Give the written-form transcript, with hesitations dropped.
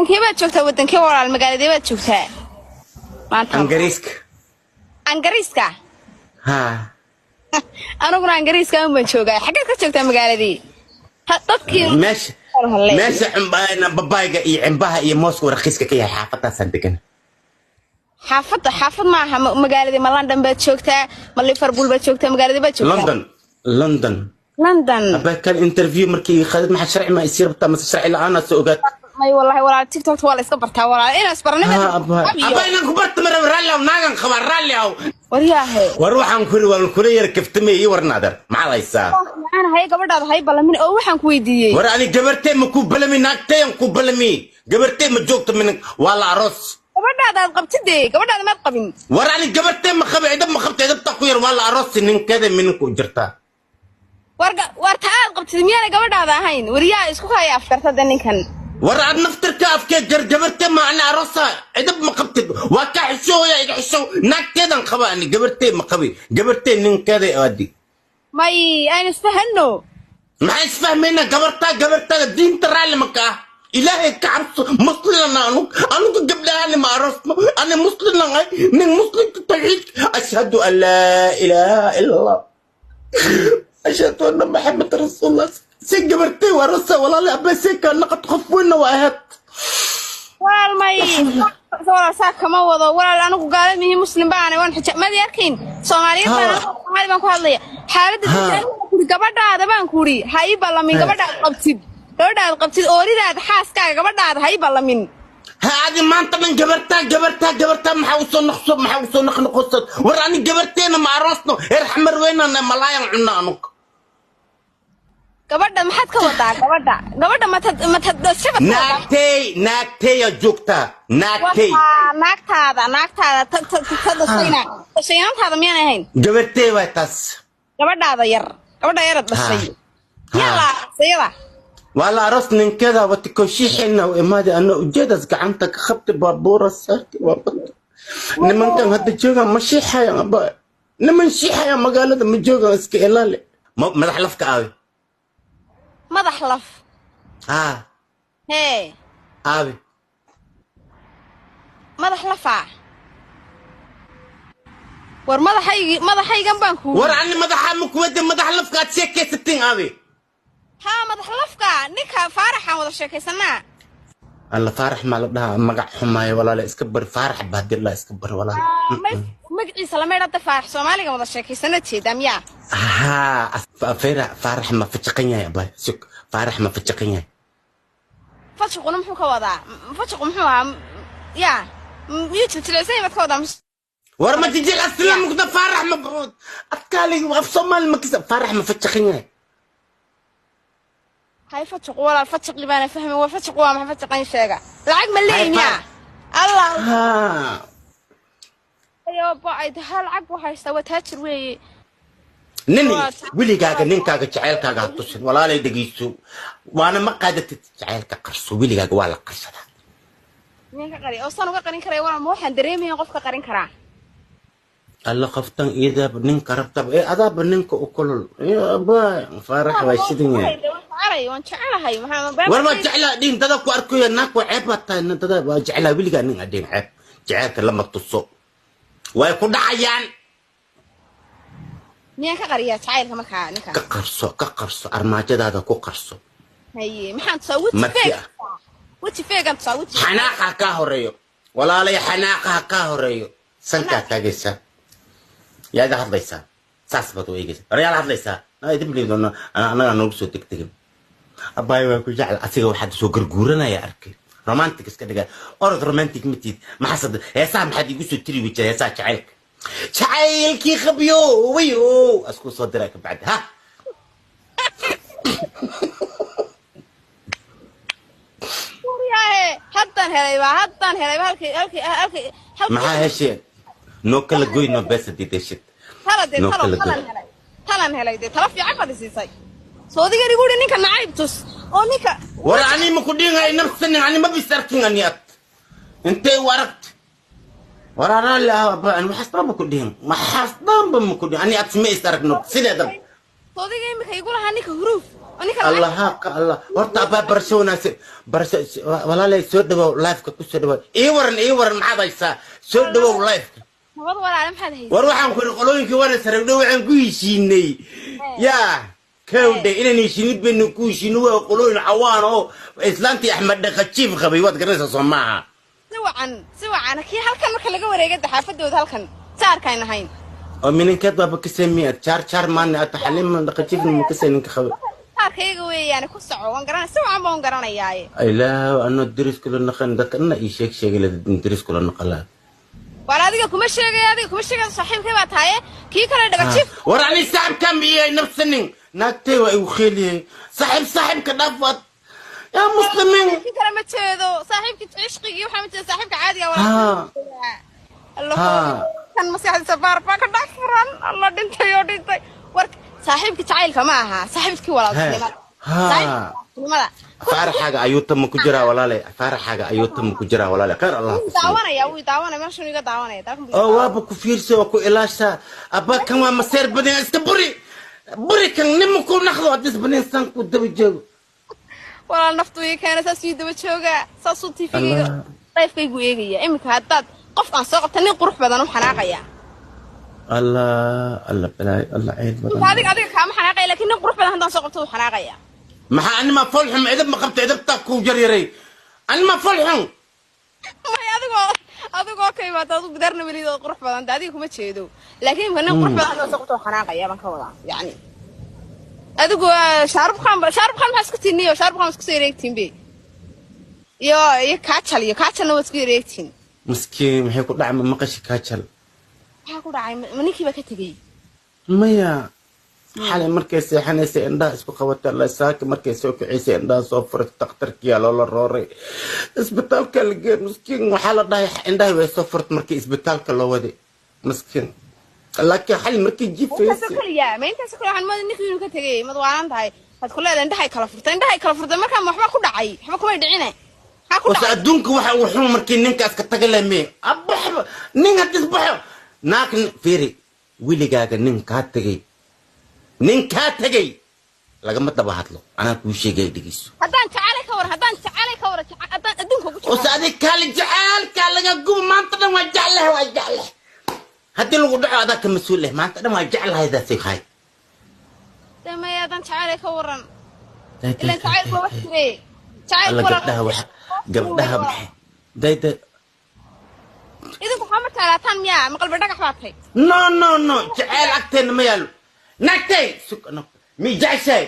Wadankee baad joogtaa? Wadankee, walaal? Magaaladee baad joogtaa maanta? Angariiska. Angariiska? Ha. Aniguna Angariiska un baan joogaa. Xaggeed ka joogtaa magaaladii? Dadkii Meesha meesha babayga iyo cimbaha iyo mooska uu rakiiska ka yahay, xaafadaasaan degan. Xaafadda xaafad maaha. Magaaladii ma London baad joogtaa, ma Liverpool baad joogtaa? Magaaladii baad joogtaa? London, London. London. Abaa, kan interview markii khadad, maxaa sharci ma isii rabtaa mase sharci la'aanaad soo ogaat? May, wallahi walaal, TikTok waa la iska bartaa walaal, inaa isbaranimada. Ha abaa, abaa, inaan ku barta ma rabo. Raalli aw, naagan qabaa, raalli aw. Waryaahe. War waxaan kuri waan kula yar kaftamay. Ii warna adeer, maxaad haysaa? Fiican. Hay, gabadhaada hay ballamin oo waxaan ku weydiiyey. War ani gabartee ma ku balami, naagteyan ku balami. Gabartee ma joogto, min waa la aroos. Gabadhaada aad qabtid dee, gabadhaada maad qabin? War ani gabartee ma qabi, cidab ma qabta, cidabta ku yar. Waa la aroosi, ninkeeda mininku u jirtaa. War war ta aad qabtid miyaanay gabadhaada ahayn? Waryaa, isku kaya afkartada ninkan. War aad naftirka afkee gar, gabartee ma ani aroosa, cidab ma qabtid. Waa kaa xishooya, iga xishow. Naagteedan qaba, ani gabartee ma qabi, gabartee ninkeeda aadi. May, aan isfahano. Maxaa isfahmaynaa? Gabartaa gabartaada diinta raalli ma ka ah? Ilaahay ka cabso, muslimna anug, anugu gabdhahaani ma aroosno. Ani muslimna ahay, nin muslimka tawxiidka, ashhadu an laa ilaaha ila Allah, ashhadu anna Maxamed rasuulullah. Si gabartay waa arosa, walaali abaa, see kaa naqad, qof weynna waa ahayd. Walaal, may, walaal, saa kama wado walaal. Anigu gaala mihi, muslim baana, waan xijaab maad arkayn, Soomaaliyeed baan anigu, Soomaali baan ku hadlaya. Xaaladda kuri gabadhaada baan kuri, ha ii ballamin gabadhaad qabtid, gabadhaad qabtid, ooridaada, xaaskaaga, gabadhaada ha ii ballamin. Ha, adi maanta dhan gabartaa gabartaa gabartaa, maxaa usoo noqso, maxaa usoo noqnoqosad? War ani gabarteena ma aroosno, heer Xamar weynana malaayan cunno anug. Gabadha maxaad ka wadaa? Gabadha, gabadha matad matad dhashay baad ka wadaa? Naagtey, naagteya joogtaa, naagtey. Waa naagtaada, naagtaada ta ta ta dhashayna, dhashayaantaada miyaan ahayn? Gabartey waa taas. Gabadhaada yar, gabadha yarad dhashay yaa la aroosayada? Waa la aroos, ninkeeda wati koshiixina u imaadi, ana ujeedaas gacanta ka qabtay, baabuura saartay, waa bad. Nimankan hadda joogaan ma shiixayaan aba, niman shiixaya magaalada ma joogaan, iska ilaali. Madax lafka aawe? Madax laf? Haa. Hee. Aawe? Madax lafaa? War madaxaygi, madaxaygan baan ku War ani madaxa ma kuwada, madax lafka aad sheekaysatiin aawe? Haa, madax lafka, ninka Faaraxaan wada sheekaysanaa. Alla, Faarax maa la dhahaa? Magac xumaayo walaale, iska bari Faarax baadilla, iska bari walaale. May, magaciisa lama idhada, Faarax Soomaaliga wada sheekaysana jeedaa miyaa? Haa, Faarax ma fajaqan yahay abay? Sug, Faarax ma fajaqan yahay? Fajaquna muxuu ka wadaa? Fajaqu muxuu ahaa? Yaa miyuu jiljilaysan yahay baad ka wadaa? War ma jijil asla mugda, Faarax ma adkaali af Soomaali ma kisa, Faarax ma fajaqan yahay? Hay, fajaqu walaal, fajaqi baana fahmi. Waa fajaqu, waa maxay fajaqan? Sheega, lacag ma leeyi miyaa Allah? Haa. Ayo bacay, ha, lacag buu haystaa, waa taajir weeye. Nin weligaaga ninkaaga jaceylkaaga ha tusin walaalay, dhegeyso, waana ma qaadatid. Jaceylka qarso weligaaga, waa la qarsadaa. Miyaan ka qari oo san uga qarin karaya walaal? Ma waxaan dareemayaa qof ka qarin karaa? Alla, qoftan iyadaaba ninka rabtaba ee adaaba ninka u kulul. Abaa, Faarax waa shidan yahay. Waan jecelay, waan jecelahay, maxaa? War waa jeclaa dhihin, dada ku arkoya, naag waa ceeb baa tahay. Dada waa jeclaa weligaa nin adhihin ceeb. Jaceylka lama tuso, way ku dhacayaan. Miyaan ka qariyaa jacaylka markaa ninka? Ka qarso, ka qarso, armaajadaada ku qarso. Haye, maxaan tusaa? Weji Markii feeg ah. Weji feegan tusaa, weji. Xanaaqa ha kaa horeeyo walaalay, xanaaqa ha kaa horeeyo. Sankaa taagaysaa, yaad hadlaysaa, saas baad u eegaysaa. War yaad hadlaysaa? Idin bliin doona annagaa noogu soo degdegin. Abbaay, waa ku jecel asiga, waxaad soo garguuranaya arkay, romantic iska dhiga. Orod, romantic matid. Maxaa sad heesaha maxaad iigu soo tiri wejira? Heesaha jacaylka, jacaylkii qabyo wayo asku soo diraa kabacdi ha. Waryaahe, haddaan helayba, haddaan helayba halkii halkii halkii halkii. Maxaa hesheen? Noo kala goy, noo beesa diidashid. Tala dee. Noo talo kala goy. Talan helay, talan helay dee, tala fiican baad isiisay. Soo adigan igu yidhi ninka nacayb tus oo ninka. War ani ma ku dhigahay nafsanin, ani ma bis arkin, ani ad intay u aragt. War raalli ah abba, ani waxaas dhanba ku dhihin, waxaas dhanba ma ku dhihin, ani ad ma is aragno sideedaba. Soodiga imika igu lahaa ninka huruuf oo ninka Allah ka Allah horta abaa barasho wanaagsan barasho walaalay soo dhawow live-ka ku soo dhawow ii waran ii waran maxaad haysaa soo dhawow live-ka nabad walaale maxaad haysaa war waxaan ku yidhi qolooyinkii waana saragdho waxaan ku heshiinay yaa kowdhe inaan heshiinid baynu ku heshiinay waa qolooyin cawaan oo islaantii Axmed Dhaqajiif qabay waad garanaysaa soo maaha si wacan si wacan kii halkan marka laga wareegay xaafadooda halkan saarkaan ahayn oo minankeed baaba ka sameeyay jaar jaar maana aad xalim dhaqajiifna ma ka sanin ka qabay saarkayga weeyaan ku soco waan garanay si wacan baan garanayaaye ilaahu anoo deris kula naqan dadkana ii sheeg sheegay la deris kula naqalaa war adiga kuma sheegay adiga kuma sheegay saaxiibkay baa tahay kii kale dhagajiif war ani saaxiibkan miyay nafsanin naagtay waa igu kheeliyey saaxiib saaxiibka dhaaf waad yaa muslimiin kii kale ma jeedo saaxiibkii cishqigii waxaa ma jeedo saaxiibka caadiga Ha. Allah Ha. kan maskaxdiisa baar baa ka dhex furan alla dhintay oo dhintay war saaxiibkii jacaylka ma aha saaxiibkii walaaltinimada Ha. saaxiibka walaaltinimada faaraxaaga ayuu tama ku jiraa walaalay faaraxaaga ayuu tama ku jiraa walaalay khayr allah wuu ku siiyo daawanaya wuu daawanaya meeshan iga daawanaya dalkan buu iga oo waaba ku fiirsa oo ku ilaasha abba kan waa maseer badan iska buri buri kan nima ku naqdo haddii isbanin san ku daba joogo walaal naftu ii keena saasuu ii daba joogaa saasuu tiifigayga Allah. dayfkaygu eegaya iminka haddaad qof aan soo qabta nin qurux badan u xanaaqaya allah allah balaay allah ceeb Iminka badan adiga adiga kaama xanaaqaya laakiin nin qurux badan haddaan soo qabto wuu xanaaqaya maxaa anima folxum edab ma qabta edabtaa ku jaryaray anima folxum may adigoo adigoo ka imaata adigu gidaarna welid oo qurux badan de adiga kuma jeedo laakiin iminka nin qurux badan haddaan soo qabto wuu xanaaqaya baan ka wadaa yacni adigu shaarub khan shaarub khan maxaa isku tiiniyo shaarub khan isku soo wareegtiin be iyo iyo kaajal iyo kaajalna waa isku wareegtiin miskiin maxay ku dhacma maqashi kaajal maxaa ku dhacay ma ninkii baa ka tegey maya xalay markay seexanaysay indhaha isku qabatay alla saaka markay soo kicisay indhaha soo furatay dhakhtarkiyaa loola rooray isbitaalka la geeyay miskiin waxaa la dhahay indhaha way soo furatay markii isbitaalka loo waday miskiin laakiin xalay markay intaasoo jifaysay keliya ma intaasoo keliya waxaan mooday ninkii inuu ka tegey mad waalan tahay waxaad ku leedahay indhahay kala furtay indhahay kala furtay markaa ma waxba ku dhacay waxba kumay dhicine maxaa ku wase dhacay adduunka waxa uu xun markii ninkaas ka taga leh abaxba nin haddis baxo naag fiiri weligaaga nin kaa tegey nin kaa tegey lagama daba hadlo anaa kuu sheegay dhegeyso haddaan jecelay ka waran haddaan jecelay ka waran haddaan adduunka ugu ose jecelahay adig kaali jecaalkaa laga gubo maanta dhan waa jeclahay waa jeclahay haddii lagu dhaco adaa ka mas-uul leh maanta dhan waa jeclahay daasay hay Dee maya haddaan jecelay ka waran ilaan jacaylku waa wax jire jacaylku alla walaal gabdhaha waxa gabdhaha maxay day day idinku waxaa ma jeclaataan miyaa ma qalbi dhagax baa tahay no no no jeceyl agteena ma yaalo naagtay sug no mi jeceshahay